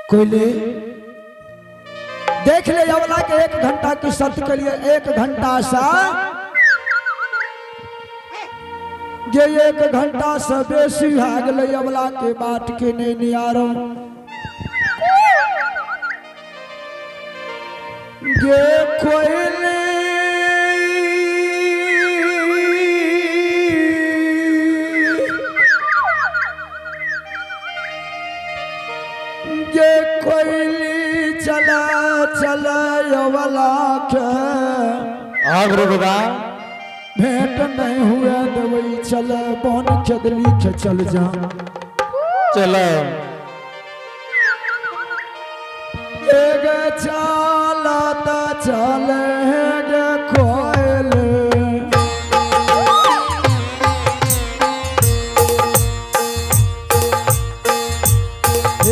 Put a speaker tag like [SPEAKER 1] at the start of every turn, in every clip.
[SPEAKER 1] कोयली देख ले अवला के 1 घंटा की शर्त के लिए 1 घंटा सा जे 1 घंटा से बेसी भए गेलै अवला के बाट के नहीं नियारो। गे कोयली गे कोयली चला चला अवला के
[SPEAKER 2] हाँ गुरु बाबा
[SPEAKER 1] भेंट नहीं हुए दवई चल बन खेदली के चल जा
[SPEAKER 2] चलो।
[SPEAKER 1] एक चला त चले गे कोयल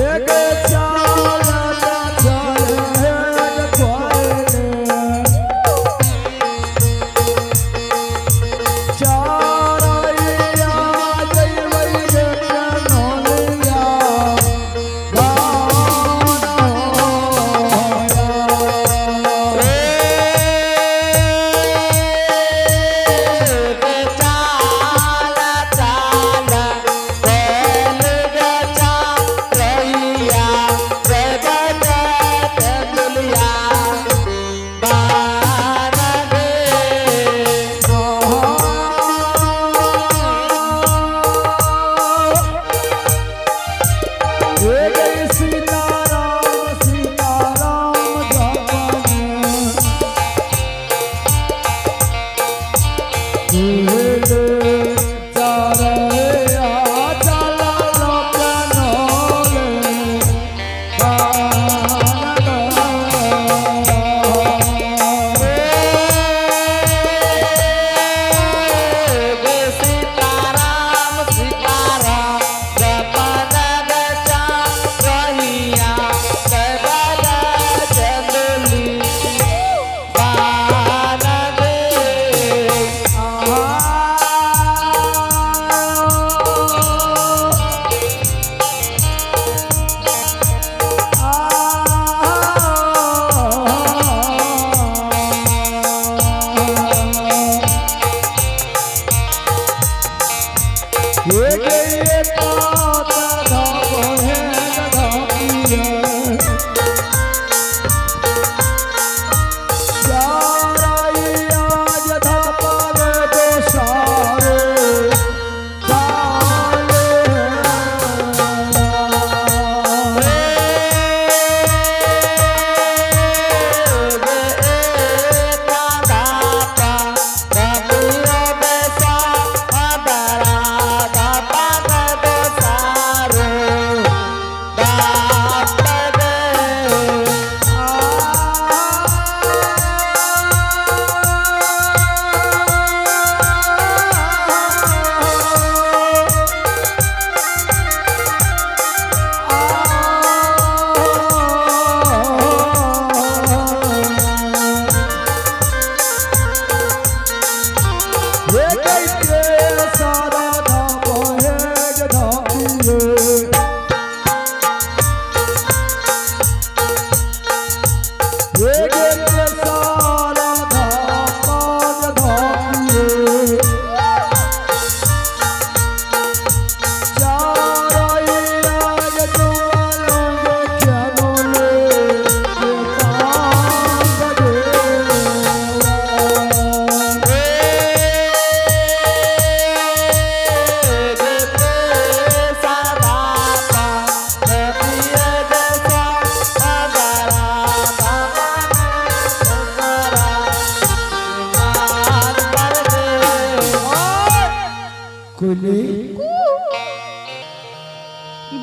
[SPEAKER 1] एक चला त चले गे कोयल चारैया जइबै गे नोलिया सीताराम सीताराम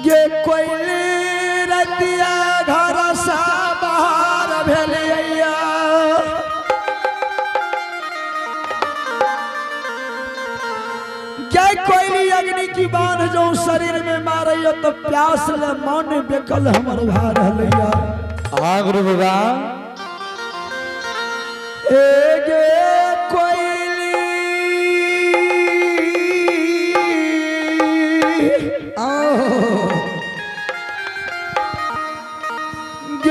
[SPEAKER 1] गे कोयली रतिया घर सा बाहर भेलिया गे कोयली अग्नि की बांध जो शरीर में मारैया तो प्यास ले मन बेकल हमर भा रहलैया।
[SPEAKER 2] हाँ गुरु बाबा।
[SPEAKER 1] ए गे कोयली आओ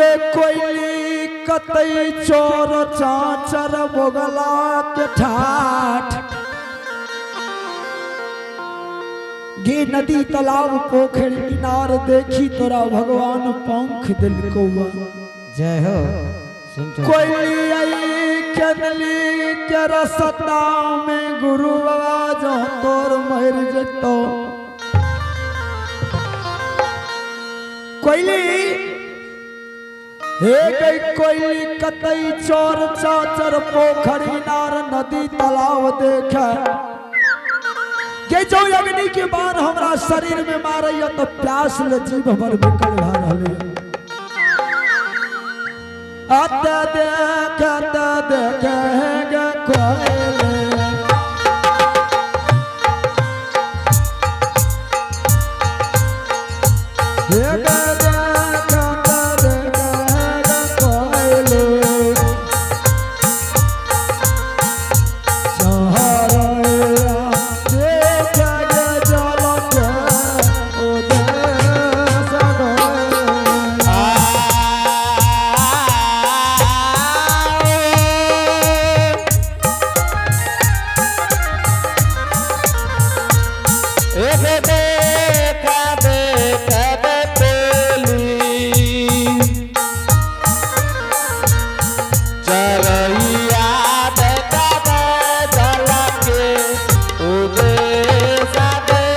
[SPEAKER 1] गे कोयली कतई चोर चाचर बोगला के ठाठ। गे नदी तालाब पोखर किनार देखी तोरा भगवान पंख दिल कौआ।
[SPEAKER 3] जय हो।
[SPEAKER 1] कोयली आई केनली के रसता में गुरु बाबा जो तोर मर जतो। कोयली हे गई कोयली कतई चोर चाचर पोखर इनार नदी तालाब देखे के जो अग्नि के बाण हमरा शरीर में मारैया तो प्यास ले जीव हमर विकल भा रहल। अत देख देख गे कोयली हे गे देख देख गे कोयली चहरैया देख गे जल के उदेस गए।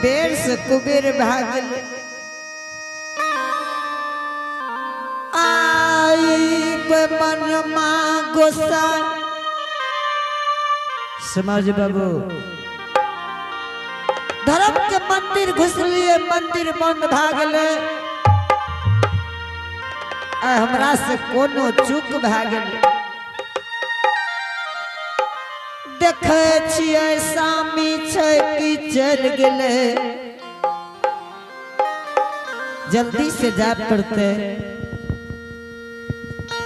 [SPEAKER 3] बेर से कुबेर भागल आई मनमा गोसा। समाज बाबू धर्म के मंदिर घुसलिए, मंदिर बंद भागल। आ हमरा से कोनो चूक भागल। देखे छियै सामी छै कि चल गेलै, जल्दी से जाय पड़ते।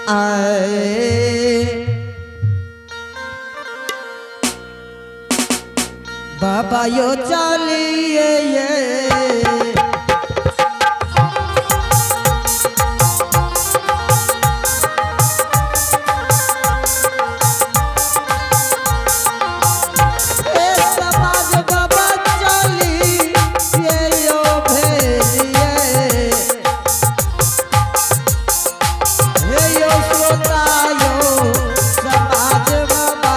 [SPEAKER 3] आए बाबा यो चलिए ये समाज बाबा चली ये यो भेलिए हे यो श्रोता यो समाज बाबा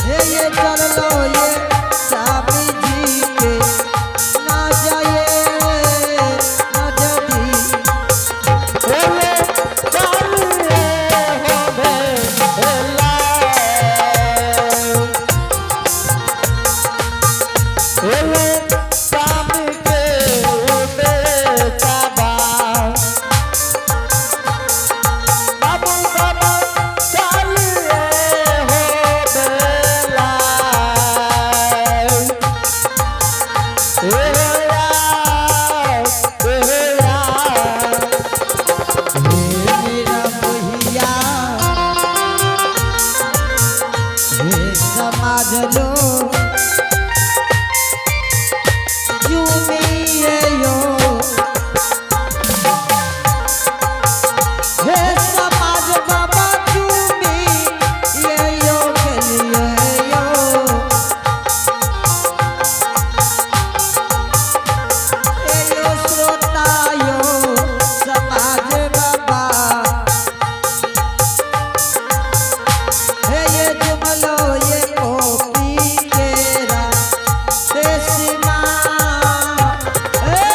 [SPEAKER 3] हे ये चलो ये स्वामी जी के ना जाए ना जदी। मेरा भैया हे समाज लो झूमिए यो हे समाज बाबा झूमिए यो खेलिए यो हे यो श्रोता यो समाज बाबा हे ये जुमलो ये कॉपी केरा देसी माँ हे।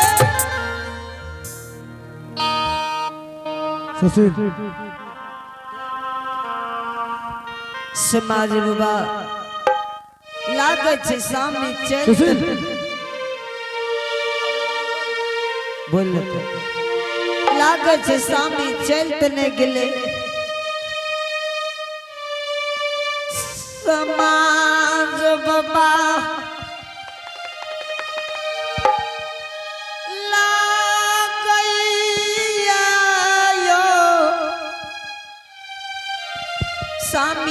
[SPEAKER 1] सुशील
[SPEAKER 3] समाज बाबा लागै छै सामने चल
[SPEAKER 1] सुशील
[SPEAKER 3] बोल लागै छै सामने चल तऽ नहि गेलै। समाज बाबा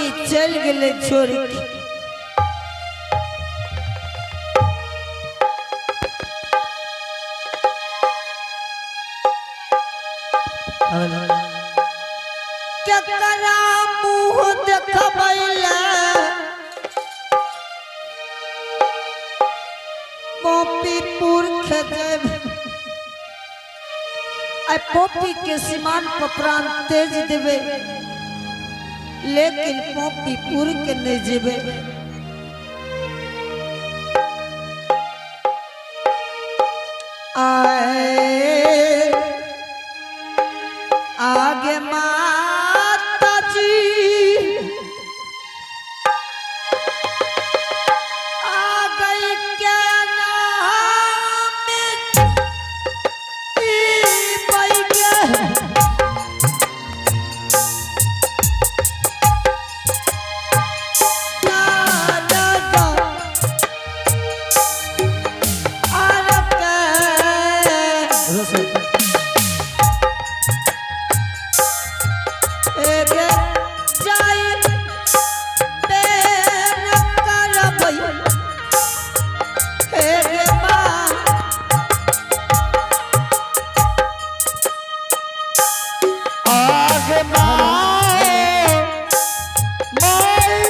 [SPEAKER 3] स्वामी चल गए छोड़ के। केकरा मुंह देखबैले पोपी पुरख देव। आई पोपी के सीमान पर प्राण तेज देवे, लेकिन पोपी पुर के नहीं जेबे। आए आगे माता जी आ गई, क्या नाम ई बैगे। ना ना ना आरके एगे जाई बेन करबै एगे माँ।
[SPEAKER 2] आगे माए माए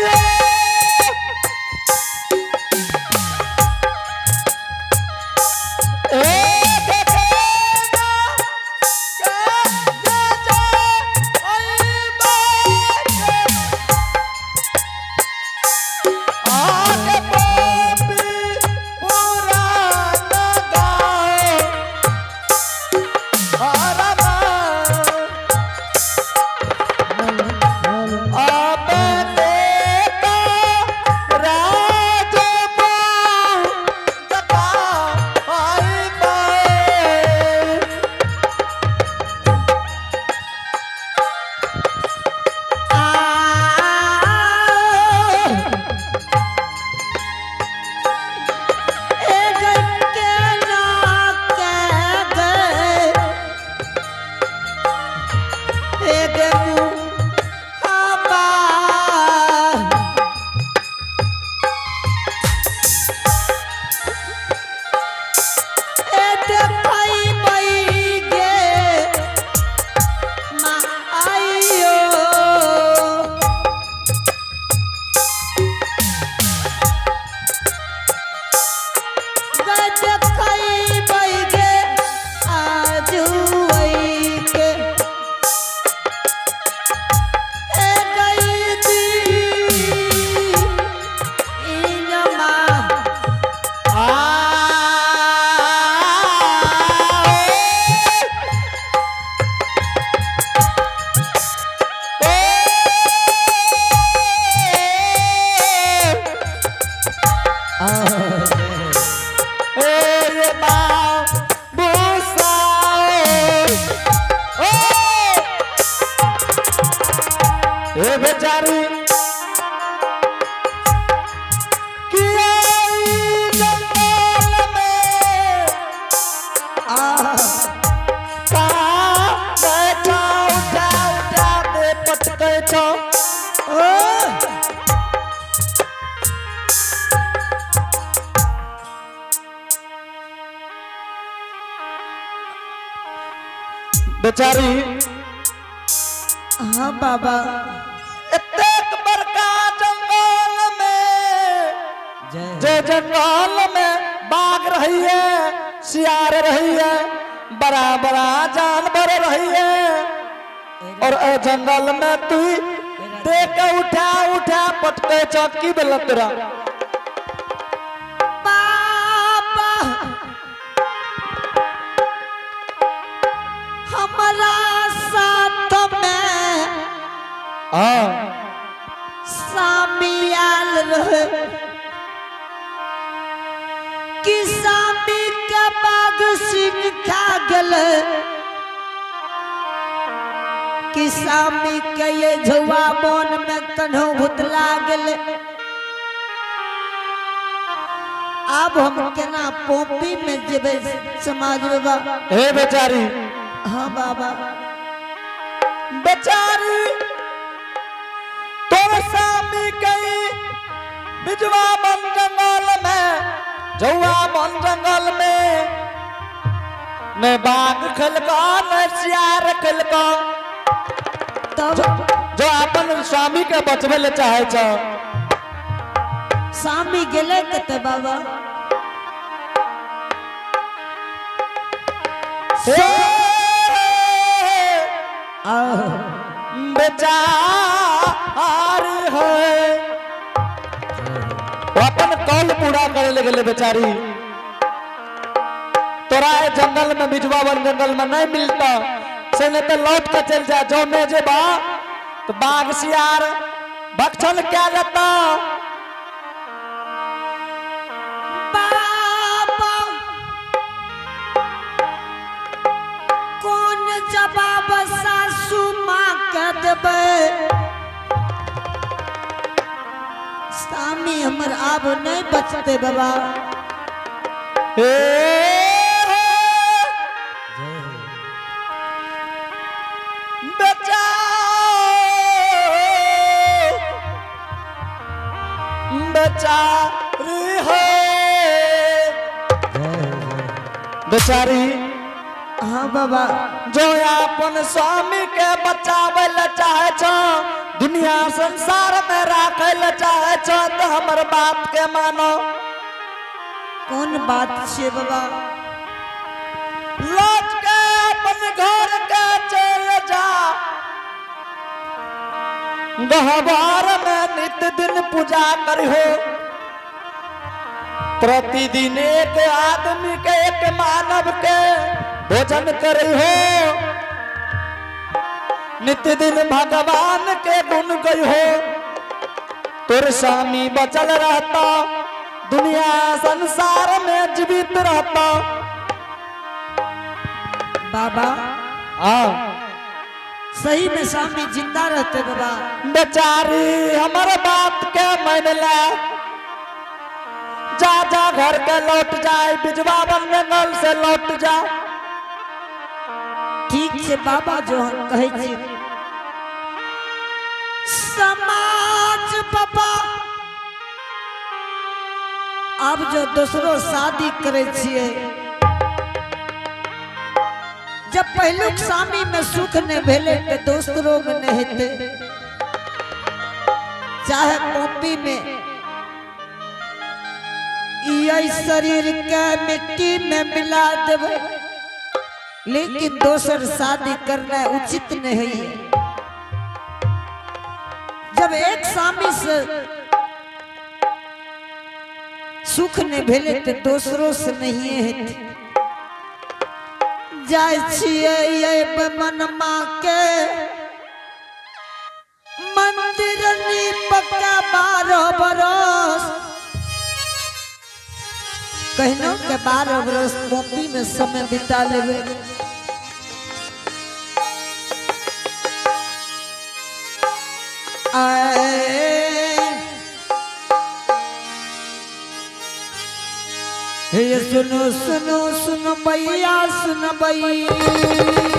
[SPEAKER 2] ए बेचारी किया ई जंगल में का बैठा उठा उठा दे पटकै छौ। बेचारी,
[SPEAKER 3] हाँ बाबा।
[SPEAKER 2] एतेक बड़का जंगल में,
[SPEAKER 3] जय
[SPEAKER 2] जे जंगल में बाघ रही है, सियार रही है, बड़ा बड़ा जानवर रही है और ए जंगल में तू देख के उठा उठा पटके चौकी बेला तोरा।
[SPEAKER 3] बाबा, हमारा साथ में
[SPEAKER 2] हाँ।
[SPEAKER 3] सामी आल रहे कि सामी के बाघ सिंह खा गल, कि सामी के ये झुआ बन में कन्हो भुतला गेल। आब हम केना पोपी में जेबै समाज बाबा?
[SPEAKER 2] हे बेचारी।
[SPEAKER 3] हाँ बाबा।
[SPEAKER 2] बेचारी, तोर सा स्वामी के बिजवा बन जंगल में, जौआ बन जंगल में ने बाघ खलका ने सियार खलका।
[SPEAKER 3] तब
[SPEAKER 2] जो अपन स्वामी के बचबे ले चाहे छ।
[SPEAKER 3] स्वामी गेलै कतऽ बाबा?
[SPEAKER 2] हे
[SPEAKER 3] आहो।
[SPEAKER 2] बेचारी है, वो अपन कौल पूरा करे ले गेले बेचारी। तोरा ए जंगल में, बिजवा वन जंगल में नहीं मिलता से नहीं तो लौट के चल जा। जो में जे बा तो बाघ सियार भक्षण क्या लेता।
[SPEAKER 3] बाबा, कोन जवाब सासू माँ के देबै? स्वामी हमर आब नहीं बचते बाबा।
[SPEAKER 2] हे बचाओ, बेचारी है बेचारी।
[SPEAKER 3] हाँ बाबा।
[SPEAKER 2] जो अपन स्वामी के बचावे ले चाहे छो, दुनिया संसार में राखे ले चाहे छो, तो हमर बात के मानो।
[SPEAKER 3] कोन बात छे बाबा?
[SPEAKER 2] लौट के अपन घर के चल जा, गहवार में नित दिन पूजा करिहो, प्रतिदिन एक आदमी के, एक मानव के भोजन करिहो, नित दिन भगवान के गुण गइहो, तोर स्वामी बचल रहता, दुनिया संसार में जीवित रहता।
[SPEAKER 3] बाबा,
[SPEAKER 2] हाँ।
[SPEAKER 3] सही में स्वामी जिंदा रहते बाबा?
[SPEAKER 2] बेचारी, हमर बात के मान ले, जा जा घर के लौट जाए, बिजवा बन जंगल से लौट जा।
[SPEAKER 3] ठीक छै बाबा, जो हम कहै छी समाज बाबा, आब जो दोसरो शादी करै छियै, जब पहिलुक स्वामी में सुख नहि भेलै तऽ दोसरो में नहि हेतै। चाहे कॉपी में ई एहि शरीर के मिट्टी में मिला देबै, लेकिन दोसर शादी करना उचित नहीं है। जब एक स्वामी से सुख नहीं भेले तो दोसरों से नहीं हेतै। जाइ छियै अयब मनमा के मंदिर नीपक 12 बरस, कहनो के 12 बरस कॉपी में समय बिता लेबै। आए हे सुनो सुनो सुनो भैया, सुनो भैया।